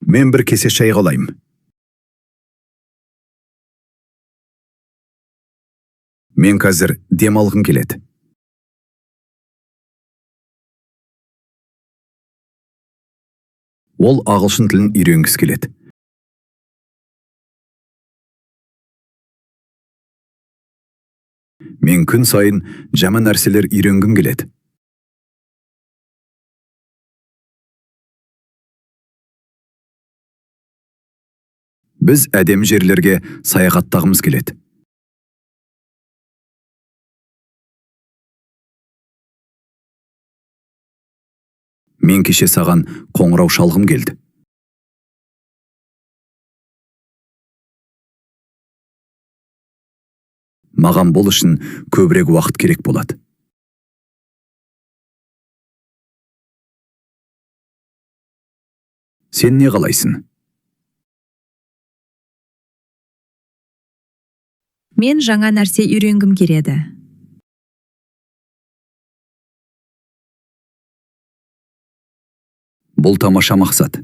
Мен бір кесе шай қалаймын. Мен қазір демалғым келеді. Ол ағылшын тілін үйренгісі келеді. Мен күн сайын жаңа нәрселер үйренгім келеді. Біз әдемі жерлерге саяхаттағымыз келеді. Мен кеше саған қоңырау шалғым келді. Маған бұл үшін көбірек уақыт керек болады. Сен не қалайсың? Мен жаңа нәрсе үйренгім келеді. Бұл тамаша мақсат.